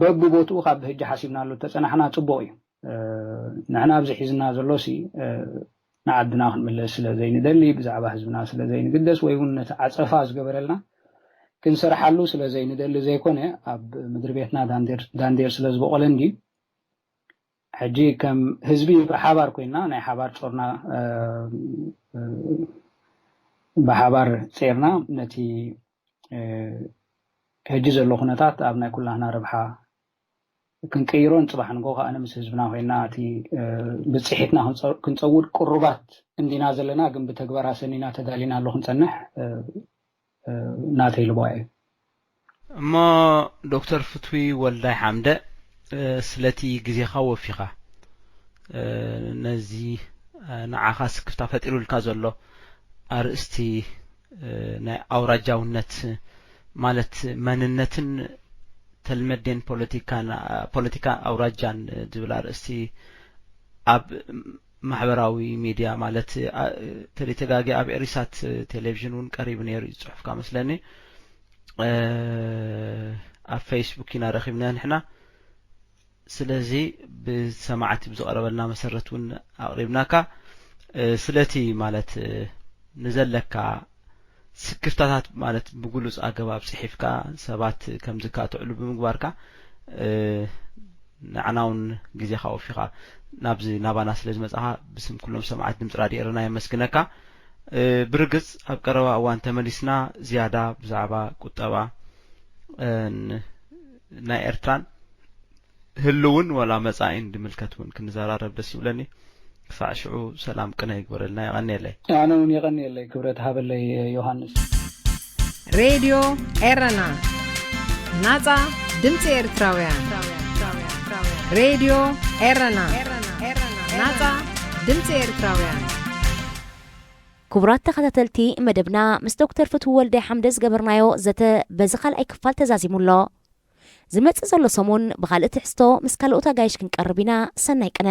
በብቦትኡ ካብ ሕጂ ሓሲብናሉ ተፀናሕና ፅቡቕ እዩ። ንሕና ኣብዚ ሒዝና ዘሎ ሲ ንዓድና ክንምለስ ስለ ዘይንደሊ ብዛዕባ ህዝብና ስለ ዘይንግደስ ወይ እውን ነቲ ዓፀፋ ዝገበረልና ክንሰርሓሉ ስለ ዘይንደሊ ዘይኮነ ኣብ ምድሪ ቤትና ዳንዴር ስለ ዝበቆለ እንዲ ሕጂ ከም ህዝቢ ብሓባር ኮይና ናይ ሓባር ጾርና ብሓባር ጼርና ነቲ ሕጂ ዘሎ ኩነታት ኣብ ናይ ኩላህና ረብሓ ክንቅይሮን ጽባሕ ንጎ ከኣ ምስ ህዝብና ኮይና እቲ ብጽሒትና ክንጸውድ ቅሩባት እንዲና ዘለና ግን ብተግባር ኣሰኒና ተዳሊና ኣሎ ክንጸንሕ ናተይ ልቦ እዩ። እሞ ዶክተር ፍትዊ ወልዳይ ሓምደ ስለቲ ግዜኻ ወፊኻ ነዚ ንዓኻ ስክፍታ ፈጢሩልካ ዘሎ ኣርእስቲ ናይ ኣውራጃውነት ማለት መንነትን ተልመዴን ፖለቲካ ኣውራጃን ዝብል ኣርእስቲ ኣብ ማሕበራዊ ሚድያ ማለት ተለተጋጊ ኣብ ኤሪሳት ቴሌቪዥን እውን ቀሪቡ ነይሩ እዩ ፅሑፍካ መስለኒ ኣብ ፌስቡክ ኢና ረኺብና ንሕና ስለዚ ብሰማዕቲ ብዝቐረበልና መሰረት እውን ኣቕሪብናካ ስለቲ ማለት ንዘለካ ስክፍታታት ማለት ብግሉፅ ኣገባብ ፅሒፍካ ሰባት ከም ዝካትዕሉ ብምግባርካ ንዓና እውን ግዜኻ ወፊኻ ናብዚ ናባና ስለ ዝመፃኻ ብስም ኩሎም ሰማዕት ድምፂ ራድዮ ኤረና የመስግነካ ብርግፅ ኣብ ቀረባ እዋን ተመሊስና ዝያዳ ብዛዕባ ቁጠባ ናይ ኤርትራን ህልውን ወላ መጻኢን ዝምልከት እውን ክንዘራረብ ደስ ይብለኒ። ክሳዕ ሽዑ ሰላም ቅነ ይግበረልና። የቐንየለይ። ኣነ እውን የቐንየለይ። ክብረት ሃበለይ ዮሃንስ። ሬድዮ ኤረና፣ ናጻ ድምጺ ኤርትራውያን። ሬድዮ ኤረና፣ ናጻ ድምጺ ኤርትራውያን። ክቡራት ተኸታተልቲ መደብና፣ ምስ ዶክተር ፍትው ወልደ ሓምደ ዝገበርናዮ ዘተ በዚ ካልኣይ ክፋል ተዛዚሙ ኣሎ። ዝመጽእ ዘሎ ሰሙን ብኻልእ ትሕዝቶ ምስ ካልኦት ኣጋይሽ ክንቀርብ ኢና። ሰናይ ቅነ።